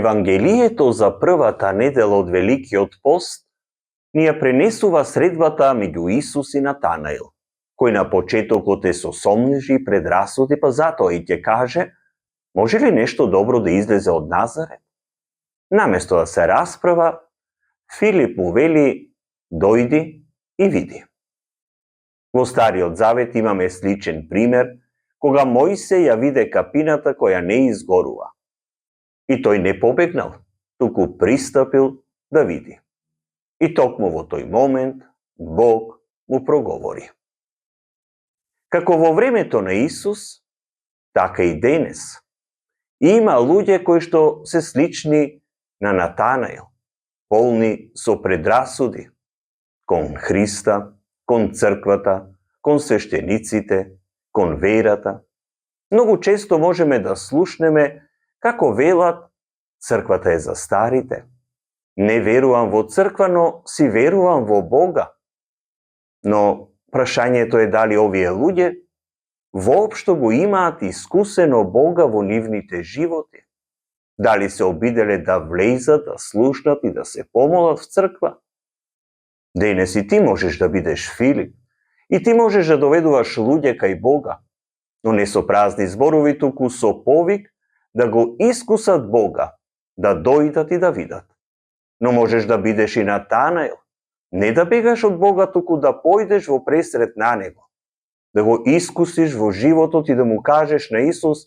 Евангелието за првата недела од Великиот пост ни ја пренесува средбата меѓу Исус и Натанаил, кој на почетокот е со сомнежи и предрасуди, па затоа и ќе каже: може ли нешто добро да излезе од Назарет? Наместо да се расправа, Филип му вели: дојди и види. Во Стариот Завет имаме сличен пример, кога Мојсей ја виде капината која не изгорува. И тој не побегнал, туку пристапил да види. И токму во тој момент Бог му проговори. Како во времето на Исус, така и денес има луѓе кои што се слични на Натанаил, полни со предрасуди кон Христа, кон црквата, кон свештениците, кон верата. Многу често можеме да слушнеме како велат: црквата е за старите. Не верувам во црква, но си верувам во Бога. Но прашањето е дали овие луѓе воопшто го имаат искусено Бога во нивните животи. Дали се обиделе да влезат, да слушнат и да се помолат в црква? Денес и ти можеш да бидеш Филип, и ти можеш да доведуваш луѓе кај Бога, но не со празни зборови, туку со повик да го искусат Бога, да дојдат и да видат. Но можеш да бидеш и Натанаил, не да бегаш од Бога, туку да појдеш во пресрет на Него, да го искусиш во животот и да му кажеш на Исус: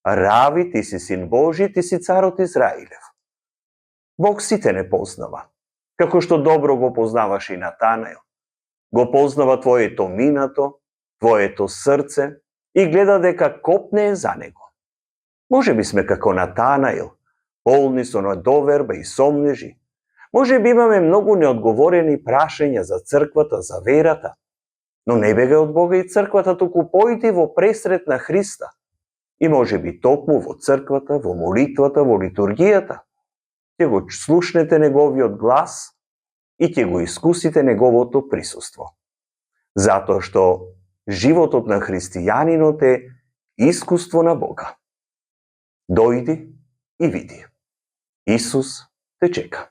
Рави, ти си син Божи, ти си царот Израилев. Бог сите не познава, како што добро го познаваш и Натанаил. Го познава твоето минато, твоето срце и гледа дека копне за него. Може би сме како Натанаил, полни со недоверба и сомнежи. Може би имаме многу неодговорени прашања за црквата, за верата. Но не бегај од Бога и црквата, туку појди во пресрет на Христа. И може би токму во црквата, во молитвата, во литургијата, ќе го слушнете Неговиот глас и ќе го искусите Неговото присуство. Затоа што животот на христијанинот е искуство на Бога. Дојди и види. Исус те чека.